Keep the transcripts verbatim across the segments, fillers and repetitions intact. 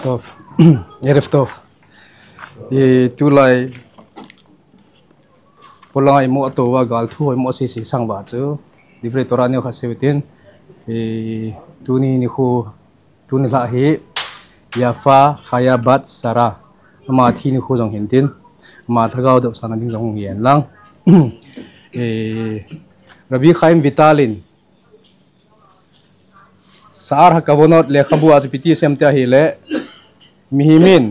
Tov. Erev Tov. I tulai polanga imo atoh uva gal thu ho imo seisei sang uva chu Divrei Torah neo khat seiu tin, i tuni nikho, tuni lha hi Yafa Chaya Bat Sarah ama thi nikho jong hin tin, ama lhagao dopsahna ding jong hung hi hen lang. I Rabbi Chaim Vital in Sha'ar HaKavonot lekhabu a chu ipi ti asei em tia ahile, mihem in,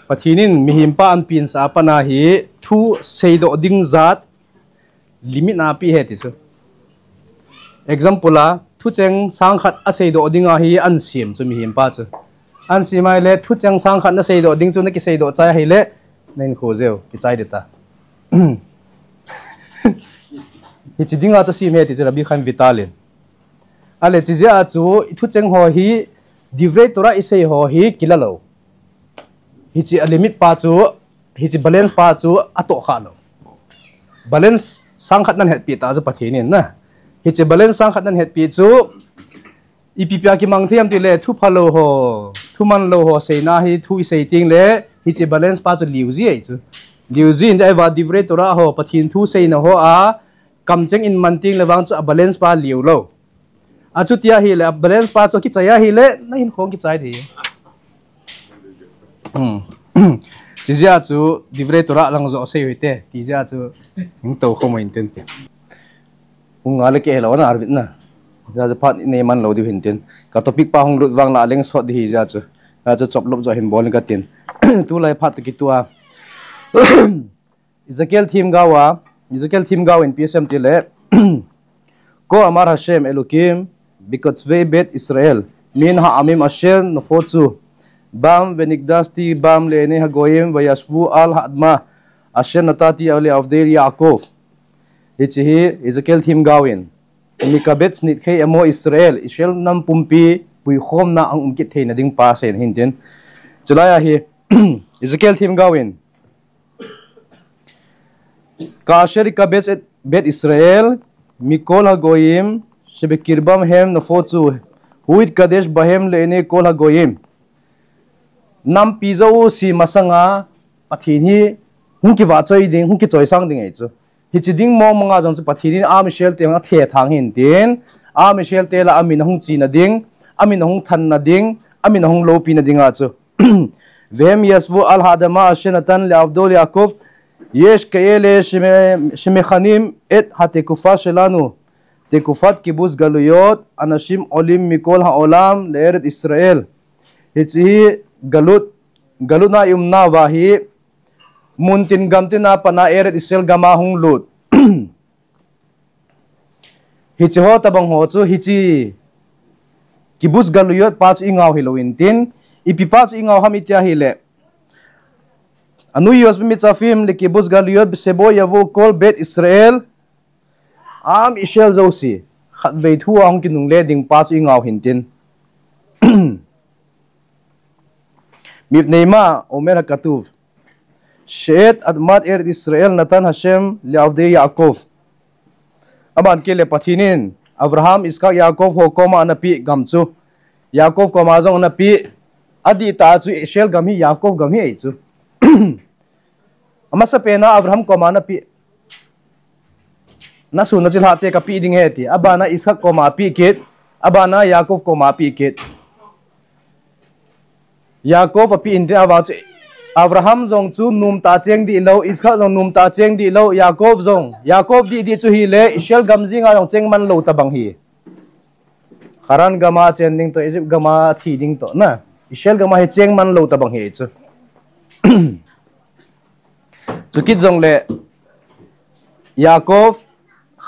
Pathen in mihem pa anapeh sah a pat a hi thu seidoh ding jat limit ana pe e ti chu. Example a, thucheng sang khat aseidoh ding a hi anasem chu mihem pa chu. Anasem ahile, thucheng sang khat naseidoh ding chu nakiseidoh chai ahile, nahinkho jeh u kichai ding ta. Hiche dinga chu asem e ti chu Rabbi Chaim Vital in. Ahile, chuti jeh a chu, i thucheng ho hi, Divrei Torah isei ho hi, kila lou. Hiche a limit pa chu, hiche balance pa chu, atoh kha lou. Balance sang khat nahetpi ta chu Pathen in na. Hiche balance sang khat nahetpi chu, ipi pia kimang thei em tile, thu phalou ho, thu manlou ho seina hi, thu isei teng le, hiche balance pa chu liu ji ahi chu. Liu ji in ahivang Divrei Torah ho, Pathen thu seina ho a, kamcheng in man teng le vang chu a balance pa liu lou. Achuti ahile, a balance pa chu kichai ahile, nahinkho kichai ding. Hmm. Chuti jeh a chu, Divrei Torah lang joh sei u hite, ti jeh a chu, hung tou khom u hinte. Pung nga le keh lou na, Arvit na. Jeh a chu phat nei man lou diu hin tin. Ka topic pa hung lut vang la leng sot ding ahi jeh a chu. Jeh a chu chop lop joh hin bol in ka tin. Tulai phat toh kitua. Ezekiel themgao a, Ezekiel themgao in ipi asei em tile, כה אמר השם אלקים בקצווי בית ישראל, מן העמים אשר נפוצו בם ונקדשתי בם לעיני הגוים וישבו על האדמה אשר נתתי לעבדי יעקב. Hiche hi Ezekiel themgao in, מקבץ נדחי עמו ישראל, Israel nam pumpi puikhomna a hung um kit theina ding pa asei ahin tin. Chulai a hi, Ezekiel themgao in, כאשר אקבץ את בית ישראל מכל הגוים שבקרבם הם נפוצו, הוא יתקדש בהם לעיני כל הגוים. Nampi jouse masanga Pathen hi hung kivahchoi ding, hung kichoisang ding ahi chu. Hiche ding mong mong a jong chu Pathen in a Israel te hung athethang hin tin, a Israel te lah a amin ahung chena ding, amin ahung thanna ding, amin ahung loupina ding a chu. והם ישבו על האדמה אשר נתן לעבדו ליעקב, יש כאלה שמכנים את התקופה שלנו תקופת קיבוץ גלויות, אנשים עולים מכל העולם לארץ ישראל. Hiche hi galut, galut na i umnauva hi, muntin gamtin a pat a Eretz Israel gam a hung lut. Hiche ho tabang ho chu, hiche kibbutz galuyot pa chu i ngau hilou in tin, ipi pa chu i ngau ham i ti ahile, אנו יושבים וצופים לקיבוץ גלויות שבו יבואו כל בית ישראל, עם ישראל jouse, khatvei thu a hung kinungle ding pa chu i ngau hin tin. מפני מה אומר הכתוב, שאת אדמת ארץ ישראל נתן השם לעבדי יעקב. Aban kit le Pathen in Abraham, Isaac, Yaakov ho koma ana pe gam chu, Yaakov koma jong ana pe, adih tah a chu Israel gam hi Yaakov gam hi ahi chu. Amasapen a Abraham koma ana pe. Nasun nachilhah te kapeh ding ahi ti. Aban a Isaac koma apeh kit. Aban a Yaakov koma apeh kit. Yaakov apeh in tin avang chu Abraham jong chu nomtah a cheng dih lou, Isaac jong nomtah a cheng dih lou, Yaakov jong. Yaakov dih dih chu hile, Israel gam jeng a jong cheng man lou tabang hi. Haran gam a chen ding toh, Egypt gam a thi ding toh na. Israel gam a hi cheng man lou tabang hi chu. Chukit jongle, Yaakov,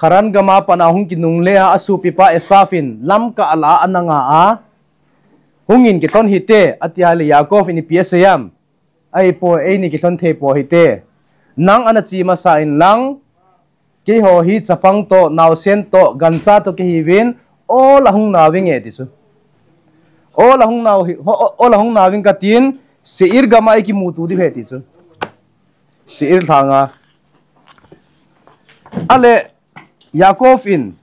Haran gam a pat a hung kinungle a, asopipa Esav in, lamkah a la a ana nga a, hung in kilhon hite, ati a le Yaakov in ipi asei em. Ahipoi, eini kilhon thei pou hite. Nang ana che masa in lang, keiho hi chapang toh, naosen toh, gancha toh kihiuvin, ol a hung nauving e ti chu. Ol a hung nau hi, ho-, ol a hung nauving katin, Seir gam a i kimuto diu ahi ti chu. Seir lhang a. Ale, Yaakov in,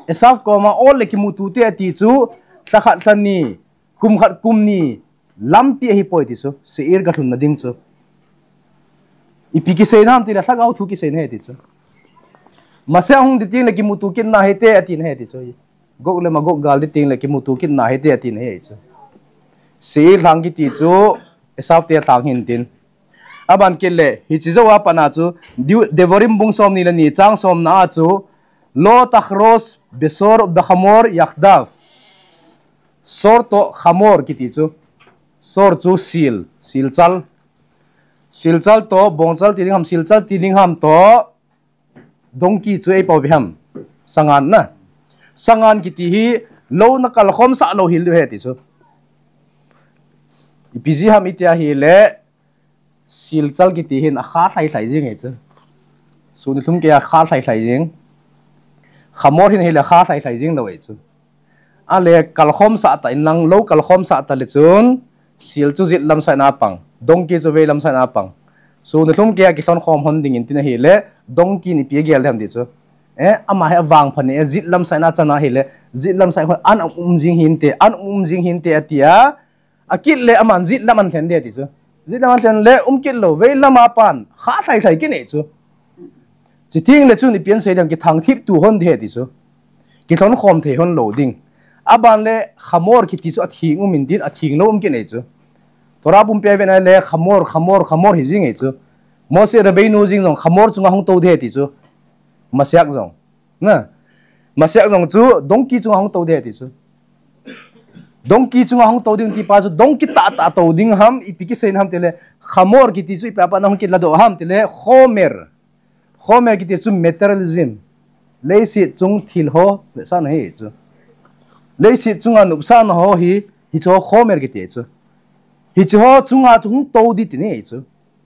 Esav koma ol le kimuto te ati chu, lha khat lha ni, kum khat kum ni, lampi ahipoi ti chu, Seir kalhunna ding chu. Ipi kiseina ham tile, lhagao thu kiseina ahi ti chu. Messiah hung ding teng le kimuto kit nahi te atina ahi ti chu. Gog le Magog gal ding teng le kimuto kit nahi te atina ahi chu. Seir lhang kiti chu, Esau te lhang hintin. Aban kit le, hiche jou a pat a chu, Diu-, Devarim bung somni le ni chang somna a chu, Lo tachrosh besor bechamor yachdav. Sor toh chamor kiti chu. Sor chu sil, silchal. Silchal toh, bongchal ti ding ham, silchal ti ding ham toh, donkey chu eipao ipi ham. Sangan na. Sangan kiti hi, lou na kalkhom sah lou hel diu ahi ti chu. Ipi jeh ham iti ahile, silchal kiti hin akha lhai lhai jeng ahi chu. Sun le lhum kei a kha lhai lhai jeng. Chamor hin ahile kha lhai lhai jeng lou ahi chu. Ale kalkhom sah ta in lang, lou kalkhom sah ta le chun, sil chu jet lam side na pang, donkey chu vei lam side na pang. Sun le lhum kei a kilhon khom hon ding in tin ahile, donkey in ipi agel dem ti chu. Eh, ama hi avangpha ne, eh, jet lam side na chan ahile, jet lam side hon an um jing hinte, an um jing hinte atia, akit le aman jet lam an lhen ding ti chu. Jet lam an lhen le um kit lou, vei lam a pan, kha lhai lhai kit ahi chu. Chuteng le chun ipi asei dem, kithang thip tu hon ding ahi ti chu. Kilhon khom thei hon lou ding. Aban le chamor kiti chu atheng um intin, atheng lou um kit ahi chu. Torah pumpi a vet na le chamor, chamor, chamor hi jeng ahi chu. Moshe Rabbeinu jeng jong chamor chunga hung tou ding ahi ti chu. Messiah jong. Na. Messiah jong chu donkey chunga hung tou ding ahi ti chu. Donkey chunga hung tou ding ti pa chu donkey tah tah tou ding ham, ipi kiseina ham tile, chamor kiti chu ipi a pat na hung kiladoh ham tile, chomer. Chomer kiti chu materialism. Leiset chung thil ho, vetsahna ahi chu. Leiset chunga nopsahna ho hi, hiche ho chomer kiti chu. Hiche ho chunga chu hung tou ding tina ahi chu.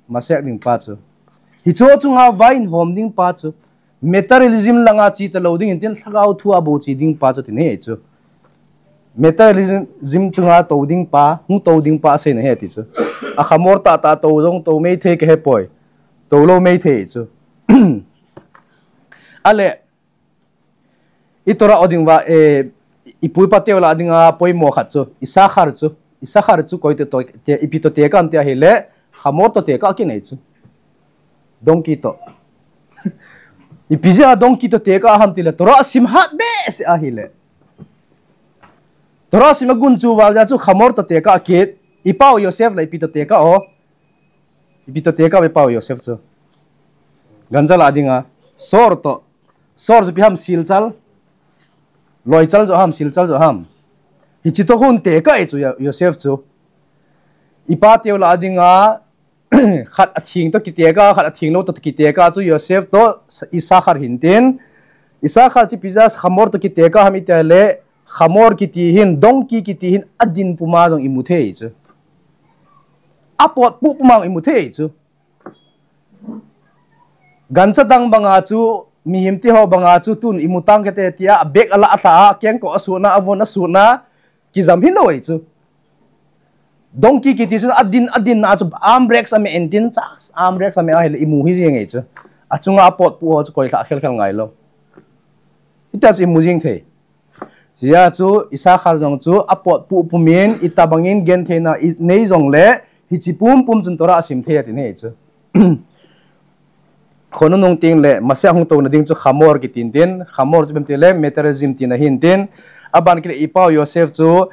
Messiah ding pa chu. Hiche ho chunga vaihin hom ding pa chu. Materialism langa che ta lou ding intin, lhagao thu a bou che ding pa chu tina ahi chu. Materialism chunga tou ding pa, hung tou ding pa aseina ahi ti chu. A chamor tah tah tou jong tou mei thei kahe poi. Tou lou mei thei chu. Ale, i Torah a ding uva, eh, i pu i pa teu lah a dinga poimo khat chu, Issachar chu, Issachar chu koi toh, toh, te, ipi toh tekah ham ti ahile, chamor toh tekah kit ahi chu. Donkey toh. Ipi jeh a donkey toh tekah ham tile, Torah sim hat behseh ahile. Torah sim agun chu val jeh a chu chamor toh tekah kit, i pau Yosef la ipi toh tekah o. Ipi toh tekah i pau Yosef chu. Gancha lah a dinga, sor toh. Sor chu ipi ham, silchal. Loichal joh ham, silchal joh ham. Hiche toh hung tekah ahi chu Yo-, Yosef chu. I pa teu lah a dinga, khat atheng toh kitekah, khat atheng lou toh kitekah chu Yosef toh Issachar hintin. Issachar chu ipi jeh a chamor toh kitekah ham iti le, chamor kiti hin, donkey kiti hin, adin puma jong imu thei chu. Apot pu puma jong imu thei chu. Gancha dang banga chu, mihem te ho banga chu tun imu tang kate tia, bag alah lha a, kengkoh asutna, avon asutna, kijam hilou ahi chu. Donkey kiti chu adin, adin na chu arm rests ame intin, chas, arm rests ame ahile imu hi jeng ahi chu. Achunga apot pu ho chu koi lha khel khel ngai lou. Hitia chu imu jeng thei. Hijeh a chu Issachar jong chu apot pu pumin, itobangin gentheina inei jongle, hiche pumpum chun Torah asim thei ati ahi chu. Khonung nung teng le, Messiah hung touna ding chu chamor kiti intin, chamor chu ipi ham tile, materialism tina ahi intin, aban kit le i pau Yosef chu,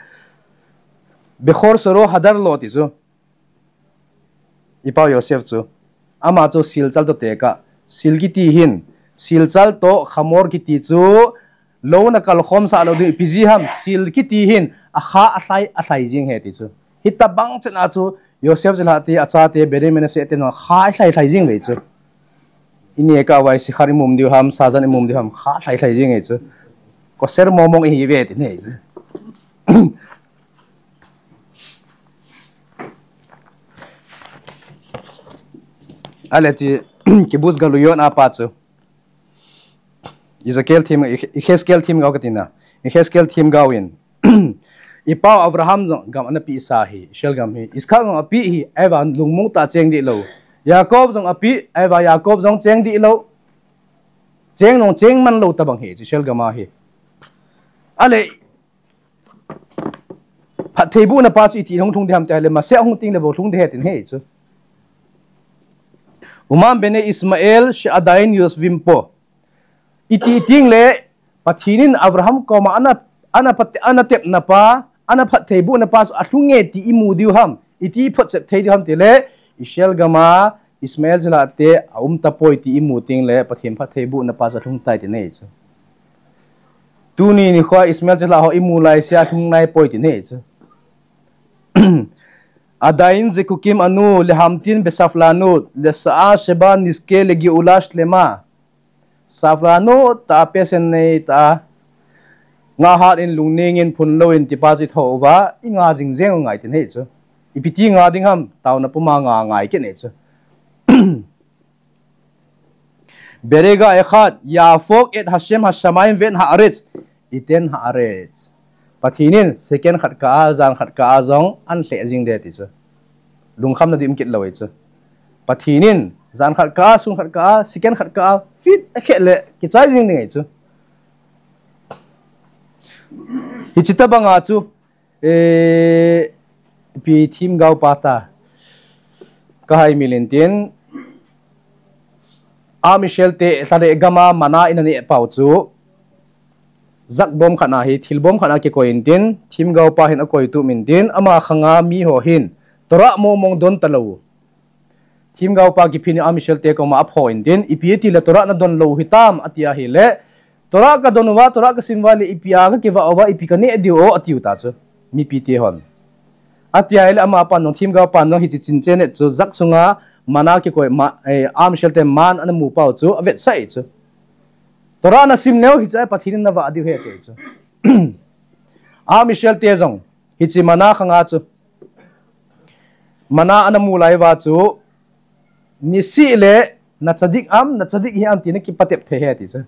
Bechor soro hadar lo ti chu. I pau Yosef chu. Ama chu silchal toh tekah. Sil kiti hin. Silchal toh chamor kiti chu. Lou na kalkhom sah lou ding ipi jeh ham. Sil kiti hin. Akha alhai, alhai jeng ahi ti chu. Hitobang chan a chu. Yosef chu lah ti, achate, Benjamin Yosef te no. Kha alhai, lhai jeng ahi chu. I neh kah uva Issachar imum diu ham, Sazan imum diu ham. Kha alhai, lhai jeng ahi chu. Kosher momong ihi ve tina ahi chu. Ale ti, Kibbutz Galuyot a pat chu. Ezekiel thim, Yehezkel themgao kati na. Yehezkel themgao in. I pau Abraham jong gam ana peh sa hi, Israel gam hi. Yitzchak jong apeh hi, ahivang lungmong tah a cheng dih lou. Yaakov jong apeh, ahivang Yaakov jong cheng dih lou. Cheng nung cheng man lou tobang hi, Israel gam a hi. Ale, Phattheibohna pa chu iti hung lhung ding ham ti ahile, Mashiach hung tengle bou lhung ding ahi tin ahi chu. Umam bene Ishmael she'adayin yoshvim po. Iti tengle, Pathen in Abraham koma ana, ana phat-, ana tepna pa, ana phattheibohna pa chu alhung e ti imu diu ham, iti photchet thei diu ham tile, Israel gama Ishmael chilhah te aum tapoi ti imu tengle, Pathen phattheibohna pa chu alhung tai tin ahi chu. Tuni nikhoa Ishmael chilhah ho imu laisea alhung naipoi tin ahi chu. Adayin zekukim anu lehamtin besaflanut, lesha'a sheba nizke legeula shlema. Saflanut tah a, patience nei tah a, nga hat in, lungneng in, phun lou in ti pa chu itho uva, inga jing jeng u ngai tin ahi chu. Ipi ti nga ding ham, taona puma nga ngai kit ahi chu. Beregah echad yahfok et Hashem hashamayim ve'et ha'aretz, yiten ha'aretz. Pathen in second khat kah a, jan khat kah a jong ahin lheh jing ding ahi ti chu. Lungkhamna ding um kit lou ahi chu. Pathen in jan khat kah a, sun khat kah a, second khat kah a, fit akhet le kichai jing ding ahi chu. Hiche tobang a chu, eh, ipi themgao pa tah, ka haimil intin, Am Israel te lha le gam a manna ana neh pau chu, jakbom khat a hi, thilbom khat a kikoi intin, themgao pa hin akoi tup intin, ama khang a mi ho hin Torah mong mong don talou. Themgao pa kiphin in Am Israel te koma aphoh intin, ipi ati le Torah nadon lou hitam ati ahile, Torah kadon uva, Torah kasim uva le ipi a kakivah uva, ipi kaneh diu o atiu ta chu, mipi te hon. Ati ahile amapan jong, themgao pan jong hiche chin chenna chu, jak sunga manna kikoi ma, eh, Am Israel te manna ana mu pau chu avetsah e chu. Torah nasim leu hiche a Pathen in navah diu ahi ati chu. Am Israel te jong hiche manna khang a chu, manna ana mu lai uva chu, nisih le na tzadik am, na tzadik hi am ti na kipatep thei ahi ti chu.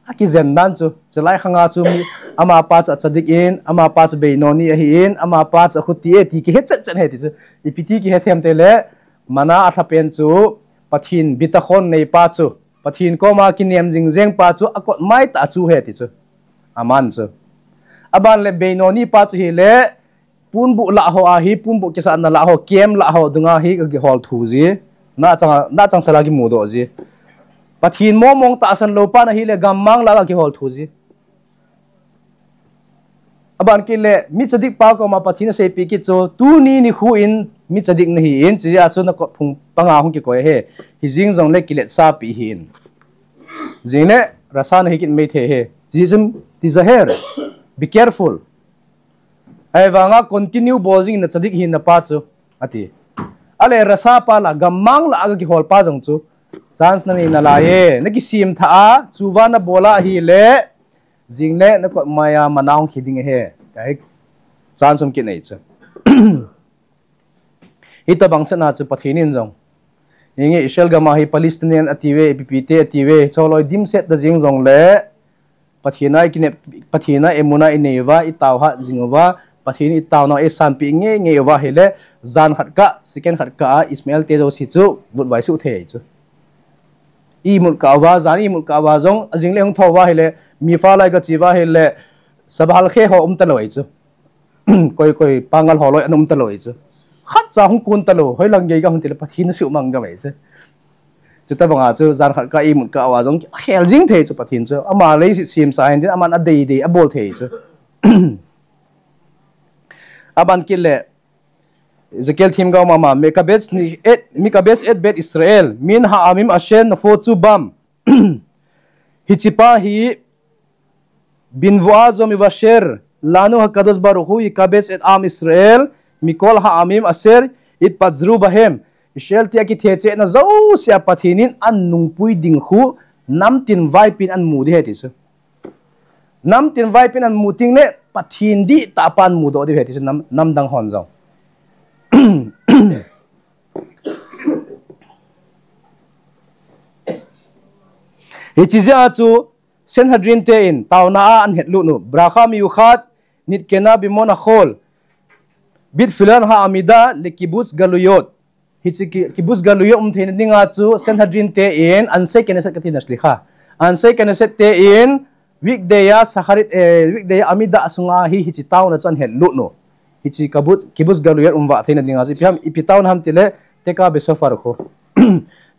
Akijen dan chu, chulai khang a chu mi, amapa chu atzadik in, amapa chu beinoni ahin, amapa chu akhuti e ti kihe chet chet ahi ti chu. Ipi ti kihe them tile, manna alhapen chu, Pathen bitachon nei pa chu, Pathen koma kinem jing jeng pa chu, akotmai tah chu ahi ti chu. Aman chu. Aban le beinoni pa chu hile, punbuh lah ho a hi, punbuh kisahna lah ho, camp lah ho dunga hi kakihol thu ji. Nachang, nachang sala kimudoh ji. Pathen mong mong tahsan lou pa ahile gammang lah a kakihol thu ji. Aban kit le, mi tzadik pa koma Pathen in aseipeh kit chu, tuni nikho in mi tzadik nahi in, chujeh a chu nakot phung panga hung kikoi ahi. Hijeng jongle kiletsah pi ahi in. Jing le, rasha nahi kit mai thei ahi. Chujeh chun, tizaher. Be careful. Ahivanga continue bol jing in na tzadik hina pa chu, ati. Ale rasha pa lah, gammang lah a kakihol pa jong chu, chance nanei nalai e, nakisem thah a, chuva nabol a ahile, jing le nakotmai a manna hung khi ding ahi. Tia hi chance um kit ahi chu. Hitobang chan a chu Pathen in jong, inge Israel gam a hi Palestinian ati uve, ipi ipi te ati uve, choloi dimset ta jeng jongle, Pathen a ikinep, Pathen a emunah inei uva, itao hat jing uva, Pathen in itaona eisanpeh ngeingei uva ahile, jan khat kah, second khat kah a, Ishmael te jouse chu, vutvai suh thei chu. Imut kah uva, jan imut kah uva jong, ajing le hung thou uva ahile, mipha lai kachi uva ahile, sabal khe ho um talou ahi chu. Koi koi pangal holoi ana um talou ahi chu. Khatcha hung kon talou, hoilang gei gam ham tile Pathen asuhmang gam ahi chu. Chutobang a chu, jan khat kah imut kah uva jong, akhel jing thei chu Pathen chu. Ama leiset semsa ahin tin, aman adei dei abol thei chu. Aban kit le, Ezekiel themgao mama, Mekabesh ni et, Mekabesh et bet Israel, min ha'amim asher nafotzu bam. Hiche pa hi, binvuah zom ivasher, lanu hakadosh baruch hu yekabesh et am Israel, mikol ha'amim asher itpatzru bahem. Israel te akithechehna jouse a Pathen in anungpui ding khu, namtin vaipin amu ding ahi ti chu. Namtin vaipin amu ding le, Pathen dihtah pa amudoh ding ahi ti chu nam, namdang hon jong. Hiche jeh a chu Sanhedrin te in taona a ahin hetlut u. Bracha miyuchad nitkena bimon achol. Bitfilan ha'amida le kibbutz galuyot. Hiche ki, kibbutz galuyot um theina dinga chu Sanhedrin te in Ansei Knesset kati na slicha. Ansei Knesset te in weekday a Shacharit, eh, weekday a amida sunga hi hiche taona chu ahin hetlut u. Hiche kabut, kibbutz galuyot umvah theina dinga chu ipi ham, ipi taona ham tile, Tekah Beit Sofar khu.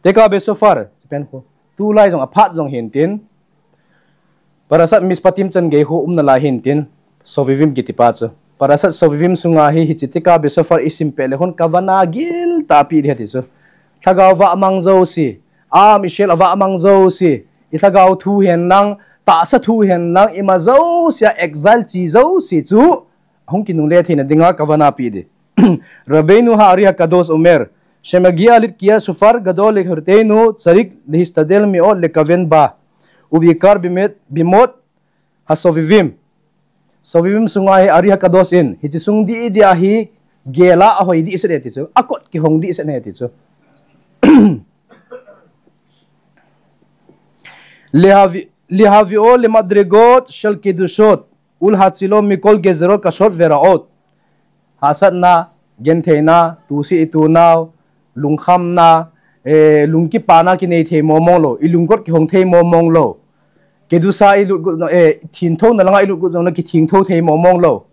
Tekah Beit Sofar, pen khu. Tulai jong aphat jong hintin. Parashat Mishpatim chan gei khu umna lai hintin. Shovavim kitipa chu. Parashat Shovavim sunga hi hiche Tekah Beit Sofar isim peh le khun kavana giltah ipi ding ham ti chu. Lhagao vahmang jouse. Am Israel avahmang jouse. I lhagao thu hen lang, tahsa thu hen lang, ima jouse a exile che jouse chu. Hung kinungle theina dinga kavana ipi ding. רבינו הארי הקדוש אומר, שמגיע לתקיעת שופר גדול לכלותנו צריך להשתדל מאוד לכוון בה, ובעיקר בימות השובבים. Shovavim sunga hi Ari Hakadosh in, hiche sung didi a hi gel a ahoi dehset e ti chu, akot kihong dehset e ti chu. להביא, להביאו למדרגות של קדושות, ולהצילו מכל גזירות קשות ורעות. Hahsatna, gentheina, tusi itunau, lungkhamna, eh, lungkipana kinei thei momong lou, ilungkot kihong thei momong lou. Kedusha ilut got jong, eh, thengthouna langa ilut got jong le kithengthou thei momong lou.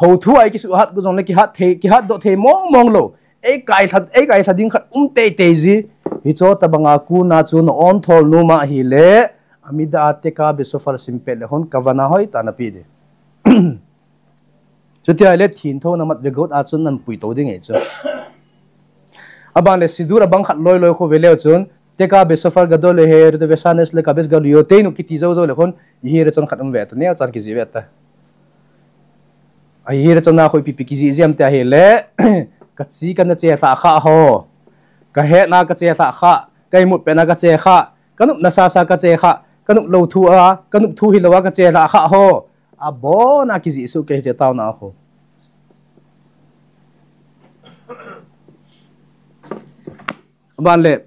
Houthu a ikisuhat got jong le kihat thei, kihatdoh thei momong lou. Eikai lha, eikai lha ding khat um teitei ji. Hiche tobanga kona chu na onthol nom ahile, amidah a Tekah Beit Sofar simpeh le khun kavana hoitah a napeh ding. Chuti ahile thengthouna madrigot a chun napuitou ding ahi chu. Aban le Siddur abang khat loiloi khu veleu chun, Tekah Beit Sofar גדול לה' ותשנס לכבש גלויותינו kiti joujou le khun, ihi rechon khat um ve ta, neocha kijih ve ta. Ahi rechon a khu ipi ipi kijih ji ham ti ahile, kachi kana chelhah kha ho. Kahetna kachelhah kha, kaimut petna kache kha, kanop nasasa kache kha, kanop lou thu a, kanop thu hilou a kachelhah kha ho. Abona kijih soh kei hiche taona a khu. Aban le,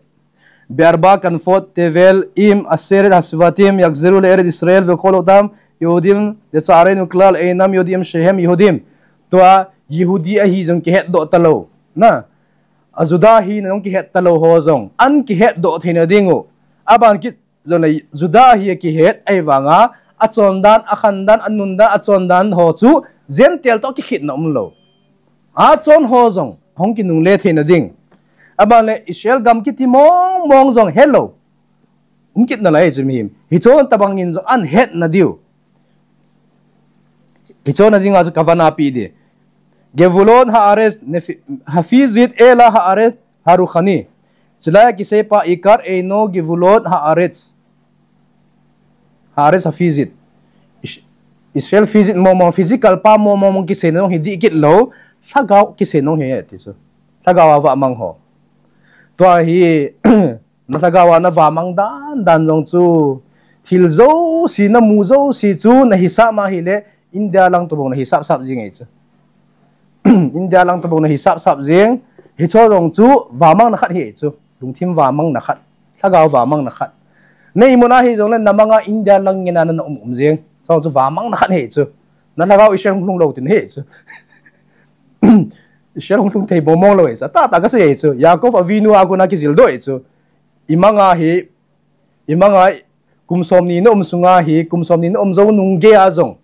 בארבע כנפות תבל עם עשרת השבטים יחזרו לארץ ישראל וכל אותם יהודים לצערנו כלל אינם יודעים שהם יהודים. Tua Yehudi ahi jong kihetdoh talou. Na, a Juda ahina jong kihet talou ho jong, an kihetdoh theina diu. Aban kit jongle Juda ahi akihet, ahivanga, achondan, akhandan, anundan, achondan ho chu, Gentile toh kikhetna umlou. Achon ho jong, hung kinungle theina ding. Aban le Israel gam kiti mong mong jong helou. Um kit nalai chu mihem. Hiche tobang in jong ahetna diu. Hiche na dinga chu kavana peh ding. גבולות הארץ הפיזית אל הארץ הרוחנית. Chulai a kisei pa עיקר אינו גבולות הארץ. הארץ הפיזית. Is-, Israel physique mong mong, physical pa mong mong, mong kiseina jong hi dih kit lou, lhagao kiseina jong hi ti chu. Lhagao a vahmang ho. Tua hi, na lhagao a na vahmang dan dan jong chu, thil jouse, na mu jouse chu, na hisap ma ahile, India lang toh bou na hisap sap jing ahi chu. India lang toh bou na hisap sap jing, hiche jong chu, vahmang na khat ahi chu. Lungthim vahmang na khat. Lhagao vahmang na khat. Na imu na hijongle na manga India lang ngena na um um jing. Chujong chu vahmang na khat ahi chu. Na lhagao Israel hung lhung lou tina ahi chu. Israel hung lhung thei mong mong lou ahi chu. Tah tah kasei ahi chu. Yaakov Avinu a kona kijil doh ahi chu. Imanga hi, imanga kum somni na um sunga hi, kum somni na um jou nung geiya jong.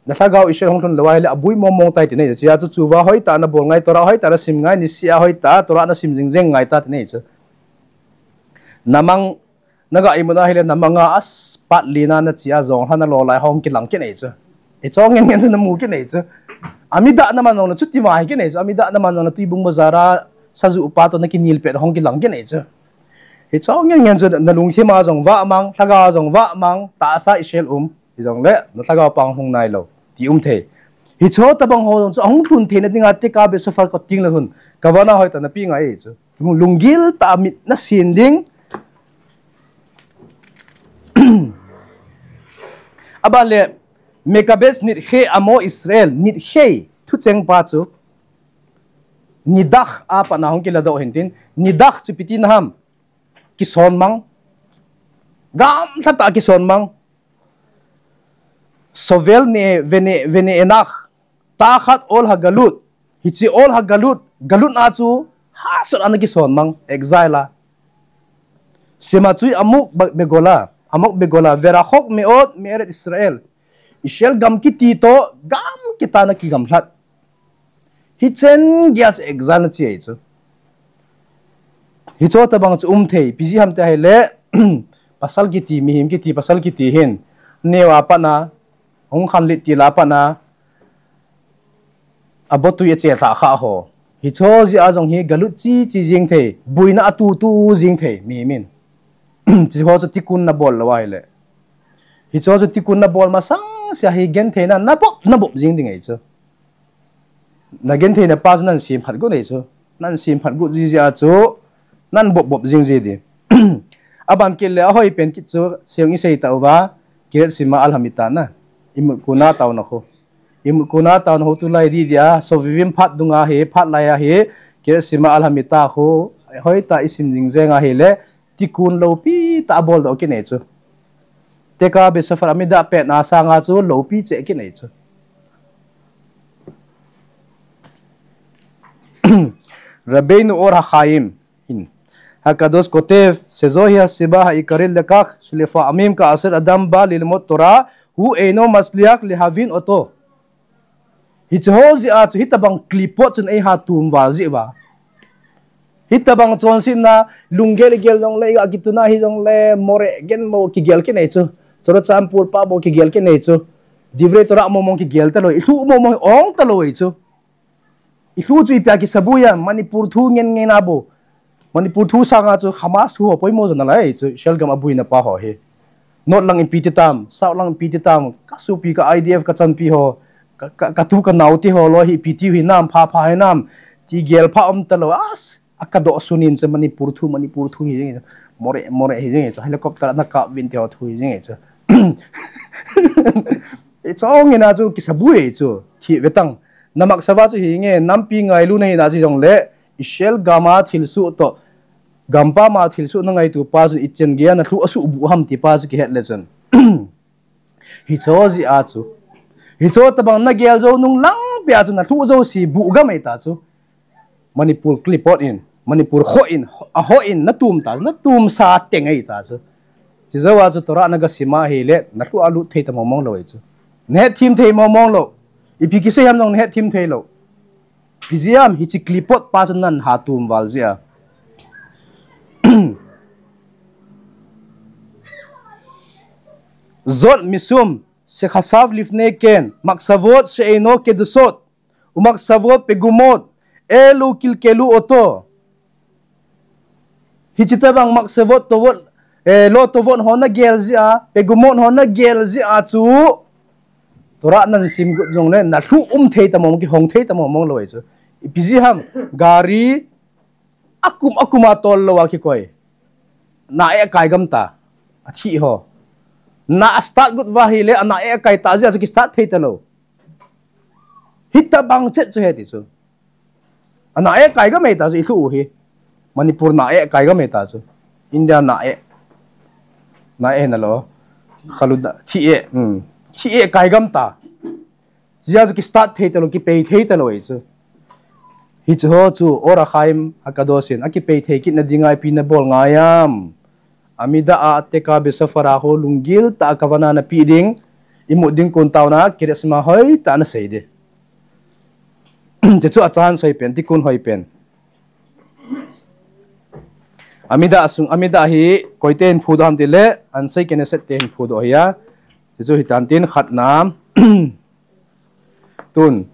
Na lhagao Israel hung lhun lou ahile aboi mong mong tai tina ahi. Chuche chu tshuva hoitah na bol ngai, Torah hoitah na sim ngai, niseh a hoitah, Torah na sim jing jeng ngai ta tina ahi chu. Na mang, na ga imu na ahile na manga as pat lina na chia jong hana lou lai hung kilang kit ahi chu. Hiche ngen ngen chu na mu kit ahi chu. Amidah na man jong na chuti ma hi kit ahi chu. Amidah na man jong na Tuibung bazar a sajuh pa toh na kinil pet hung kilang kit ahi chu. Hiche ngen ngen chu na lungthim a jong vahmang, lhagao a jong vahmang, tahsa Israel um. Hijongle, na lhagao pang hung nailou, ti um thei. Hiche tobang ho jong chu, ahung lhun theina dinga Tekah Beit Sofar kati le hun. Kavana hoitah na peh ngai ahi chu. Lung, lunggil tah a mit na sin ding. Aban le, Mekabes Nidche Amo Israel, Nidche, thucheng pa chu. Nidach a pat na hung kiladoh hintin. Nidach chu ipi tina ham. Kisonmang. Gamlha tah a kisonmang. סובל ונאנח תחת עול הגלות. Hiche עול הגלות, גלות na chu, hahsat a na kisonmang, exile a. שמצוי עמוק בגולה, עמוק בגולה, ורחוק מאוד מארץ ישראל. Israel gam kiti toh, gam kiti a na kigamlhat. Hichen geiya chu exile na chi ahi chu. Hiche tobang chu um thei, ipi jeh ham tia ahile, pasal kiti, mihem kiti, pasal kiti hin, neo a pat na, hung khanlet til a pat na, abotui achelhah kha ho. Hiche jeh a jong hi galut chi chi jing thei, boina atu tu jing thei, mihem in. Hiche ho chu tikkun na bol lou ahile. Hiche ho chu tikkun na bol masang sea hi gentheina na bop, na bop jing ding ahi chu. Na gentheina pa chu nan sem phat got ahi chu. Nan sem phat got ji jeh a chu, nan bop bop jing ji ding. Aban kit le ahoi pen kit chu, seiyong isei tauva, Kiryat Shema Alhamita na. Imut kona taona khu. Imut kona taona khu tulai di dia, Shovavim phat dunga hi, phat laiya hi, Kiryat Shema Alhamita khu, hoitah a isim jing jeng ahile, tikkun loupi tah a boldoh kit ahi chu. Tekah Beit Sefer Amida apetna sanga chu loupi cheh kit ahi chu. רבינו אור החיים הקדוש כותב שזוהי הסיבה העיקרית לכך שלפעמים כאשר אדם בא ללמוד תורה הוא אינו מצליח להבין אותו. Hiche ho jeh a chu hitobang klipot chun eiha tum val jeh uva. Hitobang chonsetna, lunggel igel jongle, iga kituna hijongle, Moreh genmo kigel kit ahi chu. Churachandpur pa bou kigel kit ahi chu. Divrei Torah mong mong kigel talou, ilhuh mong mong ong talou ahi chu. Ilhuh chu ipi a kisaboi a, Manipur thu ngen ngen a bou. Manipur thu sanga chu Hamas thu ho poimo jo nalai chu, Israel gam abuina pa ho hi. North lang ipi ti tam, South lang ipi ti tam, kasopi ka I D F kachanpi ho, ka, ka, katu kanao te ho loi hi ipi tiu hinam, pha pha hinam, ti gel pha um talou, as, akadoh sunin chu Manipur thu, Manipur thu hi jing chu, Moreh, Moreh hi jing chu, helicopter ana kap uvin ti ho thu hi jing chu. Ichong ina chu kisaboi chu, thi ve tang. Na maksava chu hinge, nampi ngailu na hina chu jongle, Israel gam a thilsoh toh, gampam a thilsoh na ngaito pa chu ichan geiya na lhuh asuh bu ham ti pa chu kihet le chun. Hiche jeh a chu. Hiche tobang na gel jou nung lang pia chu na lhuh jouse bu gam ahi ta chu. Manipur klipot in, Manipur khoh in, a khoh in na tum ta, na tumsa teng ahi ta chu. Chujou a chu Torah na gasim ahile, na lhuh a lut thei ta mong mong lou ahi chu. Na hetthem thei mong mong lou. Ipi kisei ham jong na hetthem thei lou. Ipi jeh ham hiche klipot pa chu nan ha tum val jeh a. זאת משום שחשב לפני כן מחשבות שאינו קדושות ומחשבות פגומות אלו קלקלו אותו. Hiche tobang מחשבות טובות, eh, לא טובות ho na gel jeh a, פגומות ho na gel jeh a chu, Torah nan sim got jongle, na lhuh um thei ta mong, kihong thei ta mong mong lou ahi chu. Ipi jeh ham, gari, akum, akum a tol lou a kikoi. Na eh kai gam ta, athi ho. Na a start got uva ahile, ana eh kai ta jeh a chu ki start thei ta lou. Hitobang chet chu ahi ti chu. Ana eh kai gam ahi ta chu, ilhuh u hi. Manipur na eh kai gam ahi ta chu. India na eh. Na eh na lou. Khalu da, thi eh, hmm. Thi eh kai gam ta. Jeh a chu ki start thei ta lou, kipei thei ta lou ahi chu. Hiche ho chu, Or HaChaim HaKadosh in, akipei thei kit na dinga ipi na bol ngai ham. Amida a Tekah Beit Sefer a ho lunggil tah a kavana na pe ding, imut ding kon taona, Kiryat Shema hoitah a na sei ding. Chuchu a chance hoi pen, tikkun hoi pen. Amida sung, Amida hi koite hin phudoh ham tile, Anshe Knesset te hin phudoh ahi a. Chuchu hitan tin khatna. Tun,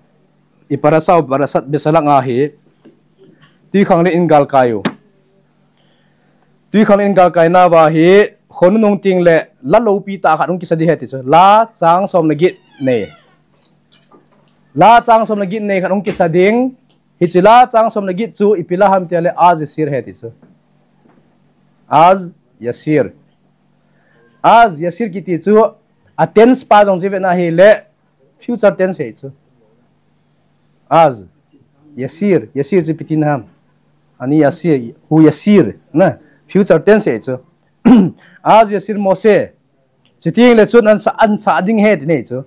i parasha u, Parashat Besalach a hi, twikhanglen in galkai u. Twikhanglen in galkai nauva hi, khonung teng le, la loupi tah khat hung kisa ding ahi ti chu. La chang som le get nei. La chang som le get nei khat hung kisa ding, hiche la chang som le get chu ipi la ham tile Az Yashir ahi ti chu. Az Yashir. Az Yashir kiti chu, a tense pa jong chu ivet na ahile, future tense ahi chu. Az Yashir, Yashir chu ipi tina ham. Ani Yashir, hu Yashir, na, future tense ahi chu. Az Yashir Moshe. Chuteng le chun an sa, an sa ding ahi ti nei chu.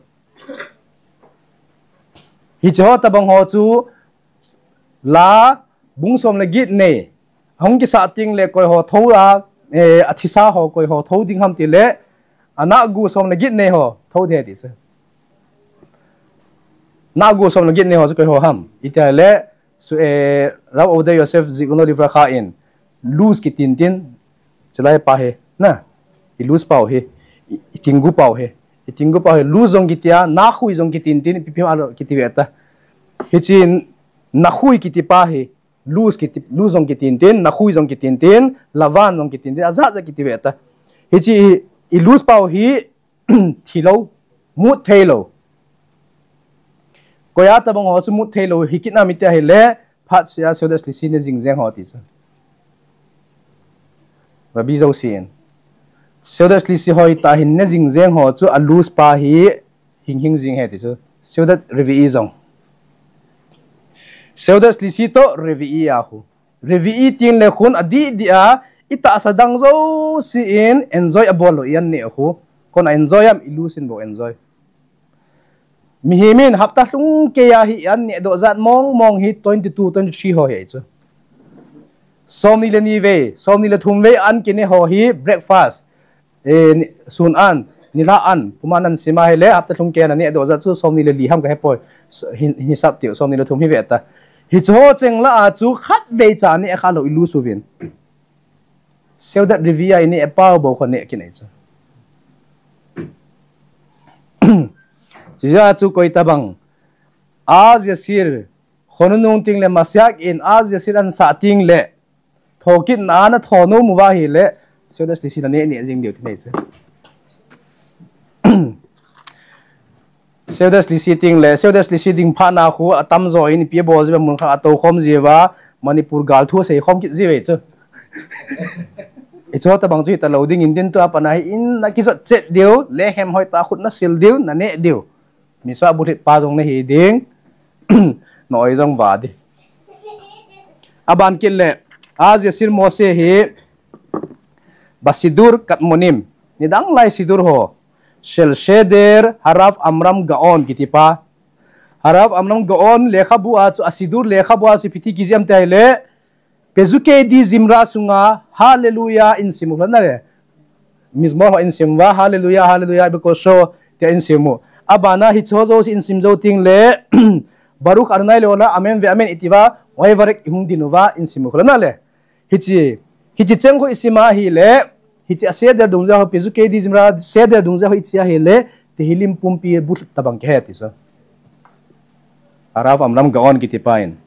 Hiche ho tobang ho chu la bung som le get nei. Hung kisah teng le koi ho thou a, eh, athisa ho koi ho thou ding ham tile, ana gu som le get nei ho thou ding ahi ti chu. Nago som le get ne ho chu koi ho ham iti le, su, eh, Rav Ovdei Yosef Zichrono Livracha in, luz kitin tin, chulai pa hi, na, i luz pau hi, i, i tinggu pau hi, i tinggu pau hi, luz jong kitia, nakhui jong kitin tin, ipi pi ham alo kiti ve ta. Hichi nakhui kiti pa hi, luz kiti, luz jong kitin tin, nakhui jong kitin tin, lavan jong kitin tin, ajat jat kiti ve ta. Hichi i, i luz pau hi, thilou, mut theilou. Koi a tabang ho chu mut theilou, hi kit nam iti ahile, phat sia Seudat Shlisi ne jing jeng ho ti chu. Rabbi Josie in. Seudat Shlisi hoi ta hin ne jing jeng ho chu a luz pa hi hing hing jing ahi ti chu. Seudat Revi'i jong. Seudat Shlisi toh Revi'i a khu. Revi'i tin le khun adih dih a, i tahsa dang jouse in enjoy abol lou i an neh khu. Koi a enjoy am, i luz in bou enjoy. Mihem in hapta lhung kei a hi i an neh doh jat mong mong hi twenty two, twenty three ho hi chu. Somni le ni vei, somni le thum vei an kineh ho hi breakfast. Eh, ni, sun an, nilhah an, puma nan sim ahile, hapta lhung kei a neh doh jat chu somni le li ham ka hepoi. So, hin, hin hisap tiu, somni le thum hi ve ta. Hichu ho cheng lah a chu khatvei cha neh kha lou i luz uvin. Seudat Revi'i a i neh pau bou khu neh kinei chu. Chijeh a chu koi tabang. Azia sir, khonung nung ting le masiak in azia sir an sah ting le. Thokit na na tho nom uva ahile, Seudat Shlisi na neh neh jing diu ti nei chu. Seudat Shlisi ting le, Seudat Shlisi ding phat na khu atam jo in ipi abol jiu va mun khat a tou khom jiu va, Manipur gal thu asei khom kit jiu ve chu. Hichu tabang chu hita lou ding in tin tua pat na hi in na kijot chet diu, lechem hoi ta khut na sil diu, na neh diu. Mitzvah bulhit pa jong na hi ding, na oi jong va di. Aban kit le, Azia sir Moshe hi, Basidur Kadmonim, nidang lai sidur ho, Shel Seder Harav Amram Gaon kiti pa. Harav Amram Gaon lekhabu a chu, a sidur lekhabu a chu ipi ti kijih em ti ahile, Pezukei Dizimra sunga, Hallelujah, in sim u lhon na le. Mizmor ho in sim uva, Hallelujah, Hallelujah, because so, tia in sim u. Abana hichu ho jouse in sim jou ting le, Baruch Adonai leolam, Amen ve Amen iti uva, Vayivarek i hung din uva, in sim u lhon na le. Hichi, hichi cheng khu i sim ahile, hichi a seder dungjuia ho, Pezukei Dizimra seder dungjuia ho i chi ahile, Tehillim pumpi bu tabang kihe ti chu. Harav Amram Gaon kiti pa in.